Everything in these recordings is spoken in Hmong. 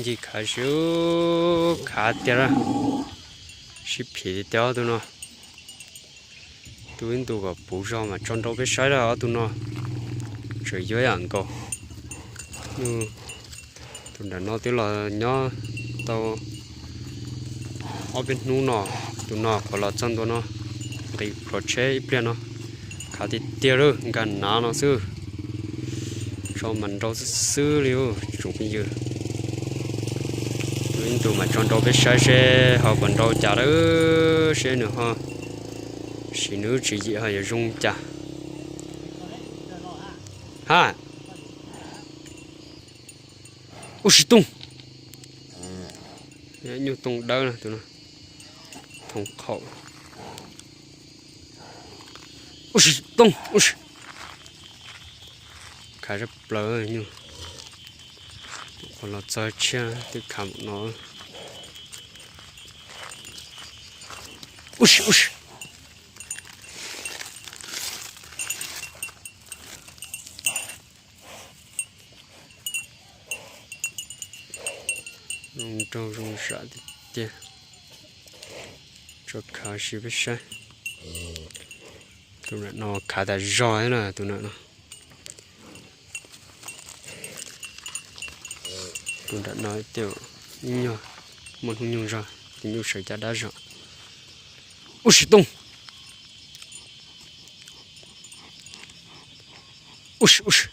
Ncig khav si, khav tiag lawm. Sib phim tiag ob tug no. Tu ib ntus kom puv zog mas tso nrau peb saib lawm ob tug no. Tseem yuav yam nkaus. Tus nram no twb los nyob tau ob peb hnub no, tus no qhuav los txog ntua no, nqis khuav tsheb ib pliag no. Khav tiag tiag lawm, nkag nav no xwb. Tso mas nrau xwb xwb li tsoom phooj ywg. Tu ib ntus mas tso nrau peb saib seb ho puas nrau cas lawm, seb nws ho, sim nws lub tswv yim ho yuav zoo cas. Ha, ub sis tooj. Nyuj tooj dawb no, tus no thoom qhaum. Ub sis tooj, ub sis. Khav zaj plaws nyuj. Qhuav los txog tshiab twb khav mus no. Ub sis, ub sis. Zoo nraug zoo zam tiag tiag. Tso khav si peb saib. Tus nram no khav tas zog na, tus nram no. Tus nram no tej ib nyuag muaj hnub nyoog zog, tus nyuj sawv caj dab zog. Ub sis tooj. Ub sis, ub sis.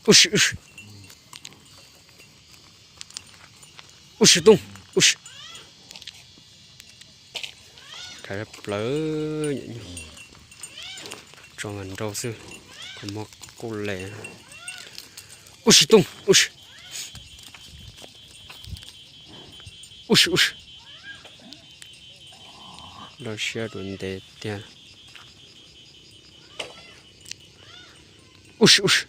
Ub sis, ub sis. Ub sis tooj, ub sis. Khav zaj plaws nyuj. Tso mas nrau xwb, kua muag kuj les. Ub sis tooj, ub sis. Ub sis, ub sis. Loj siab dua ntev tiag. Ub sis, ub sis.